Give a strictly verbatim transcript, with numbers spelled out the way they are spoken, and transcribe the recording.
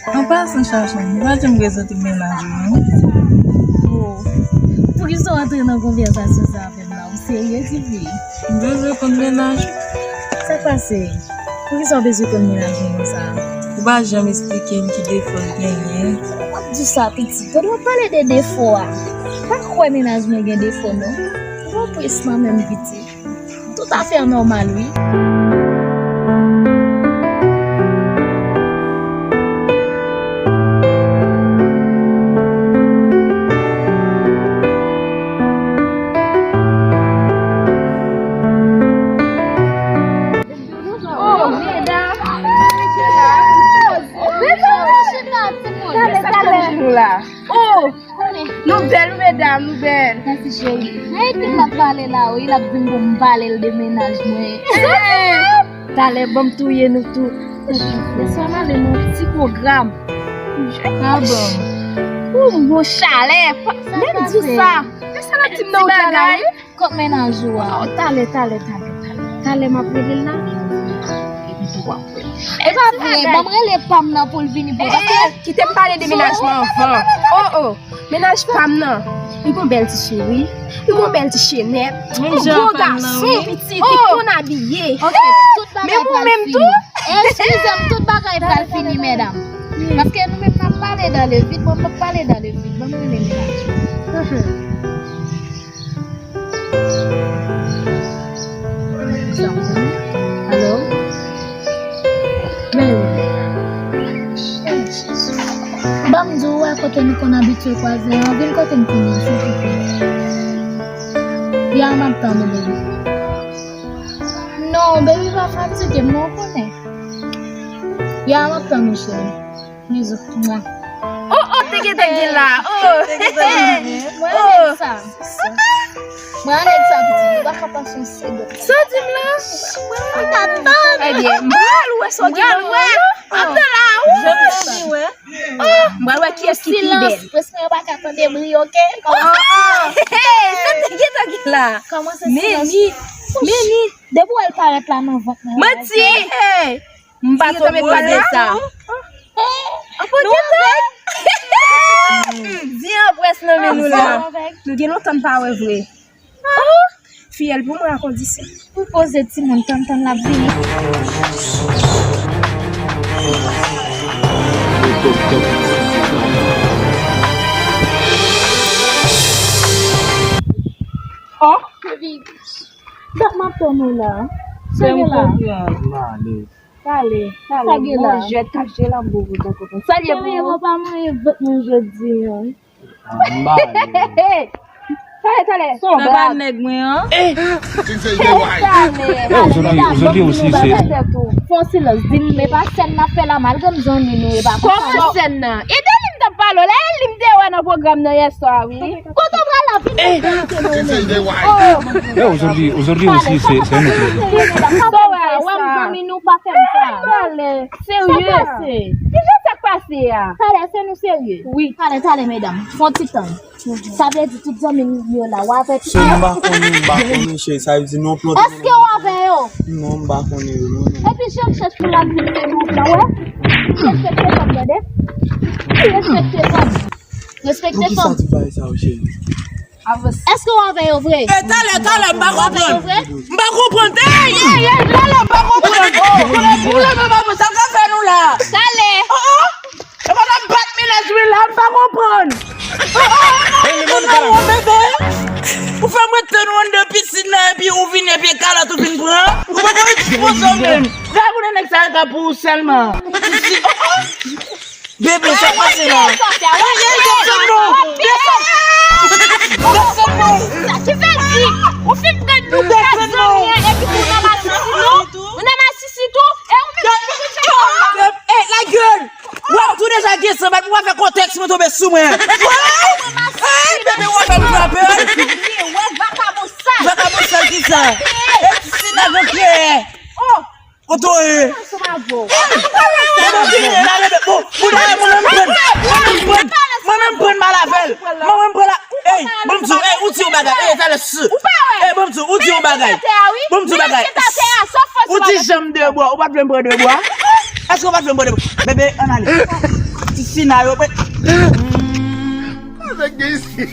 An pasan, Chachon, ou pa janm prezante m mennaj ou, non. Oh, poukisa w antre nan konvèsasyon sa avè m la? Ou serye, tifi? M bezwen konn mennaj ou. Sa k pase? Poukisa w bezwen konn mennaj mwen konsa? Ou pa janm esplike m ki defo l genyen. W ap di sa, pitit. Pandan w ap pale de defo a, pa kwè mennaj mwen gen defo, non. Ou pran prens nan men m, pitit. Toutafè nòmal, wi. Oh, medam. Sa k ap jwenn nou la? Oh, nou bèl, medam, nou bèl. Mèsi, cheri. Nan epi l ap pale la, wi, l ap di m pou m pale l de mennaj mwen. Talè, ban m touye nou tou. Mesye, n ale nan ti pwogram. Ah bon. Ou bon chalè. Menm di sa. Men sa l ap di m nan wout la la, wi. Kot mennaj ou a? Oh, talè, talè, talè, talè. Talè m ap rele l la. Epi tou w ap wè. E pa vre, ban m rele pa m nan pou l vini pou. Eh, eh, kite m pale de mennaj mwen anvan. Oh, oh, mennaj pa m nan. Li gon bèl ti souri, li gon bèl ti chenèt, li gon gason, pitit, li konn abiye. Men ou menm tou? Eskize m, tout bagay pral fini, medam. Paske nou menm n ap pale dan le vid, bon, m ap pale dan le vid, ban m rele mennaj mwen. Alo? Men, ban m di w, wè kote nou konn abitye kwaze an, vin kote m kounye a, silvouplè. Ya, m ap tann ou, baby. Non, baby, pa fatige m, non, ou konnen. Ya, m ap tann ou, cheri. Bizou. Mwa. Oh, oh, te gentan gen la. Oh. Mwen annik sa. Mwen annik sa, pitit. Ou pa ka pase yon segond. Sa w di m la? Mwen pa ka tann. Ebyen, m pral wè sa w gen nan men w. Ann la, wi. Oh, m pral wè kiyès ki pi bèl. Silans, prens mwen yo pa ka tande bri, oke? Oh, oh. Hey, sa te gentan gen la. Kòman se silans? Meni, meni. Depi w wè l parèt la nan vant mwen. Manti. M pa tonbe pale sa. Di an près nan men nou la. Nou gen lontan n pa wè vre. Fiyèl pou mwen a kondisyon. Pou poze timoun, tann tann l ap vini. Oh, dat m ap tann ou la. Sa gen la? Talè, talè, mwen jwèt kache la m pou votan kontan. Salye pou ou. Mwen pa manyen vant mwen jodi an. Talè, talè. Sa pa nèg mwen an. Talè. Ozodi, ozodi osi se. Fon silans, di m, e pa sèn n ap fè la, malgre m zanmi nou, e pa konsa. Kòman sèn nan? E de li m t ap pale w la, e li m te wè nan pwogram nan yèswa, wi. Kote w pral la, vin nan verite nan ou menm. Oh. Ozodi, ozodi osi se, se nou. Sa w wè, wè m zanmi nou pa fè m sa. Talè, serye. Kijan sa k pase a? Talè, se nou serye. Wi. Talè, talè, medam. Fon ti tan. Sa vle di tout zanmi m yo la, w avè tout. Cheri, m pa konnen, m pa konnen, cheri. Sa vle di nou plante. Èske w avè yo? Non, m pa konnen yo, non, non. Epi chèf chèf pou la vin fè nou plan, wè? Respekte fanm, tande? Respekte fanm. Respekte fanm. Pou ki sa ti bagay sa yo, cheri? Èske w avè yo vre? E talè, talè, m pa konprann. M pa konprann. Ey, ey, ey, talè, m pa konprann. Oh, konnen boule men pa bon, sa k ap fè nou la? Talè. Oh, oh. E pa t ap bat mennaj mwen la, m pa konprann. Oh, oh, oh, oh, bebe. Ou fè mwen tann ou anndan pisin nan, epi ou vin, epi kalòt ou vin pran. Ou pa konn dispoze w menm. Gade konnen nèg sa yo ka pou ou sèlman. Oh, oh. Bebe, sa k pase la? Desann non. Desann. Desann non. Sa ki vle di, ou fin pran nou kaz zanmi an epi pou w nan masisi tou? Ou nan masisi tou? E ou menm ki vin fè kòb la? Ey, la gueule! W ap tou deja gen san bat pou w pa fè kontèks mwen tonbe sou mwen. Ey, bebe, w ap fè m frape. Wè vakabon sal. Vakabon sal ki sa? E ti sinav ankyè. Oh. Kote w ye? Mwen menm pran, mwen menm pran mal avè l. Mwen menm pran mal avè l. Mwen menm pran la. Ey, ban m di w, ey, ou di yon bagay. Ey, talè si. Ey, ban m di w, ou di yon bagay. Ban m di w bagay. Ou di janm de bwa, ou pa t vle m pran de bwa? Èske w pa t vle m pote pou bebe, ann ale. Ti sina yo, pe- Sa gen isi.